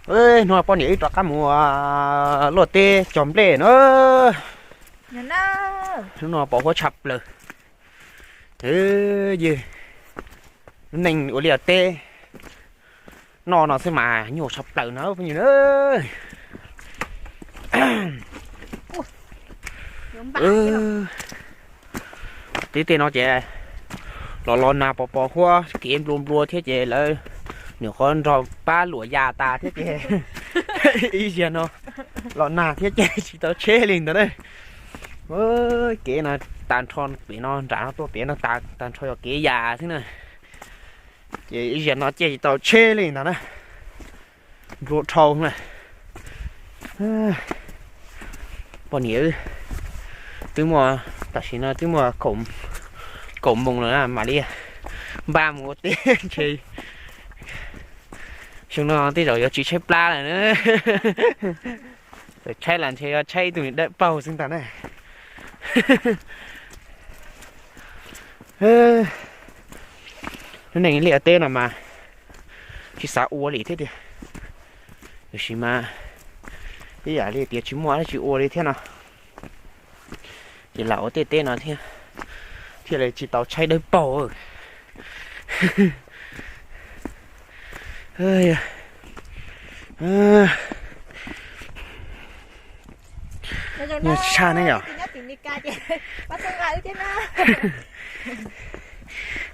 Hnub no poj niam wb rov qab mus luaj teb cog nplej na. Hnub no pos huab tshaj plaws. Ywg, lub neej ua liaj teb noj no xwb mas nyuaj tshaj plaws no phooj ywg na. Tib tej no ces los los nag pos pos huab kev nplua nplua thiab ces lawv nyuam qhuav nrog pab luam ya tas thiab ces ib zaug no los nag thiab ces tsis tau tsheb li ntawd na. Kev no tag nrho pem no nram no tuaj pem no tag nrho yog kev ya xwb na. Ces ib zaug no ces tsis tau tsheb li ntawd na. Nplua dhau na. Poj niam twb muaj, tam sim no twb muaj kaum moos lawm na mam li npaj mus ua teb ntshe xyoo no tej zaum yuav tsis tshaib plab lawm na. Txawm tshaib los ntshe yuav tshaib ib tug niag dawb paug xwb ntag na. Lub neej liaj teb no mas tsis xav ua li thiab tiag. Tiam sis mas ib yam li tias tsis muaj dab tsi ua li thiab no, ces lam ua tej teb no thiab, thiaj li tsis tau tshaib dawb paug. Nyuaj tshaj ne yom.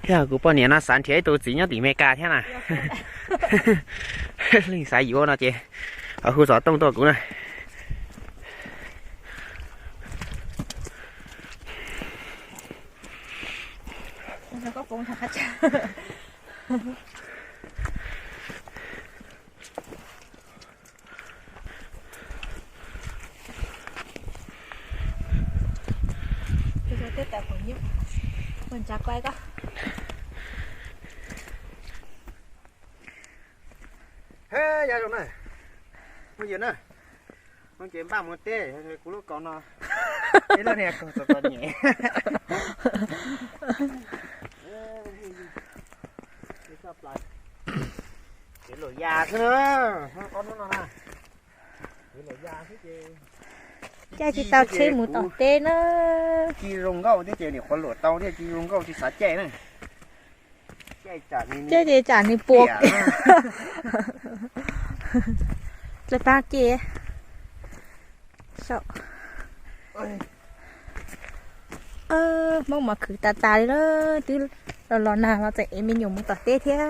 Thiab kuv poj niam no xav nrhiav ib tug txiv nyob tim Amelikas thiab na. Leej xav yuav no ces ho hu xov tooj tuaj kuv na. He, ya zoo na, phooj ywg na, no ces npaj mus teb, kuv lub kaus no, ib lub niag kaus txom txom nyem. Kev luam yas xwb na, qhov hnub no na, kev luam yas xwb ces caij tsis tau tsheb mus tom teb na. Ci zoo nkauj thiab ces nim qhuav luam tau thiab ci zoo nkauj tsis xav caij na. Caij ces tsam nws puas kiag. Txawj pab kiag. Hmoob mas khwv tas tas li na, twb los los nag los tseem ev me nyuam mus tom teb thiab.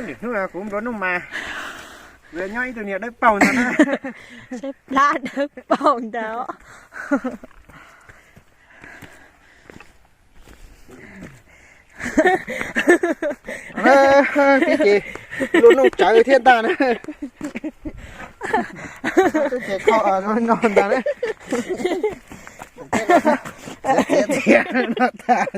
Lwm hnub kuv nplua nuj mas, kuv yuav nyob ib tug niag dawb paug ntag na. Tshaib plab dawb paug ntag. Tib ces nplua nuj tsawv thiab ntag na. Tib ces kho no ntag na. Txiav txiav no tag.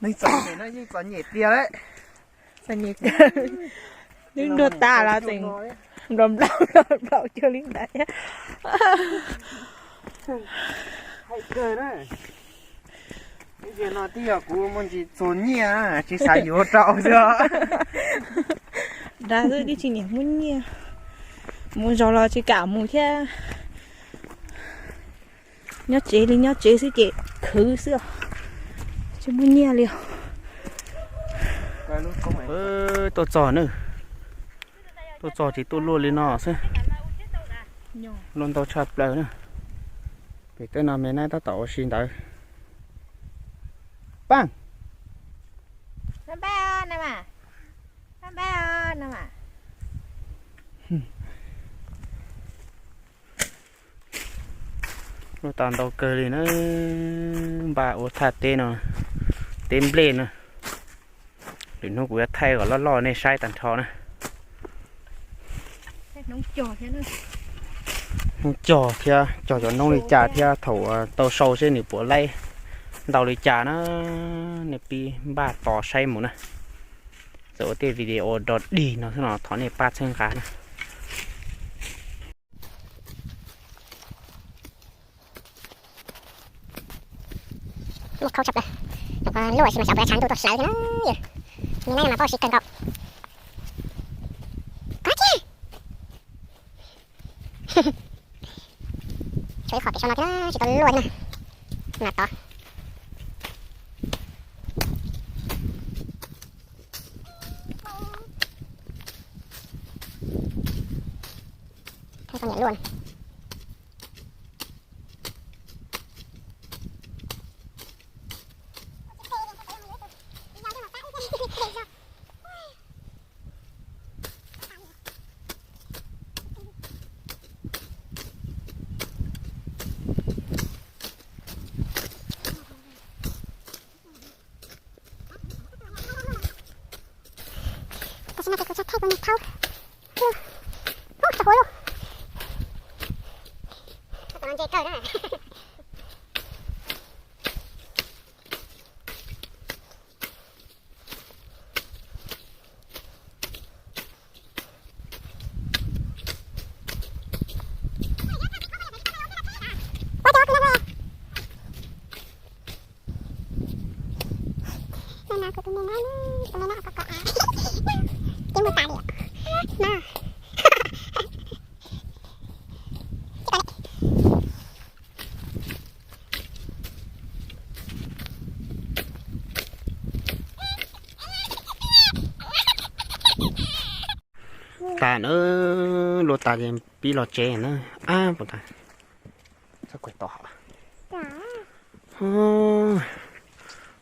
Neeg txom nyem no yeej txom nyem tiag lawm. Twb nruag tas los tseem nplaum nplaum nplaum cuag li ntawd thiab. Ib zaug no twb yog kuv muaj ntsis txuag nyiaj tsis xav yuav rau xwb. Dag xwb twb tsis nyiam muaj nyiaj, mus zog los tsis kam mus thiab. Nyob tsev li nyob tsev xwb ces khwv xwb os, tsis muaj nyiaj li os. Tuaj txog na, tuaj txog ces tuaj luaj li no xwb. Luaj ntau tshaj plaws na. Pem teb no me nab tab tom ua si ntawd. Paj! Luaj tau ntau kawg li na, npaj ua thaj teb no, teb nplej no. Lwm hnub kuv yuav thaij kom loj loj nej saib tag nrho na. Hnub cog thiab, cog cov noob li cas thiab thaum tau sau seb nws puas laib ntau li cas na. Nej pib npaj tos saib mus na. Txawm ua tej video dog dig no xwb no thov nej pab txhawb nqa na. Muaj khaub tshaj plaws, nyuam qhuav luaj sis mas xyov puas yuav tshav ntuj tuaj hlawv thiab na. Yog, nim no mas pab ua si kawg nkaus. Tshuav ib qho pem saum no thiab na, tsis tau luaj thiab na. Nas tod. Tau niam luaj. Tam sim no ces kuv tso thaij kuv niag thaub. Ub, tsaus huv lauj. Tas na, luaj tas ces pib los tsev na. Ab, puas tas.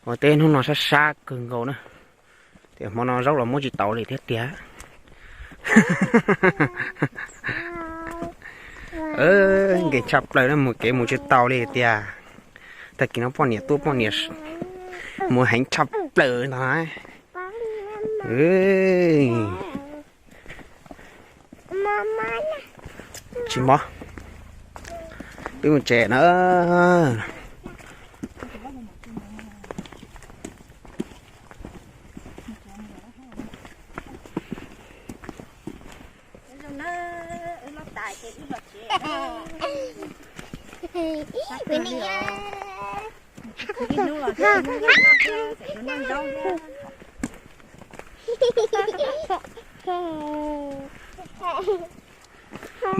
Ua teb hnub no sab sab kawg nkaus na. Tiam hmo no zaub los muab tsis tau li thiab tiag. Nkees tshaj plaws na, mus kev mus tsis tau li tiag. Tag kis no poj niam tuaj poj niam mus heev tshaj plaws ntag. Tsis mob, twb mus tsev na.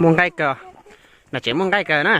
Muaj nqaij kawg, nram tsev muaj nqaij kawg na.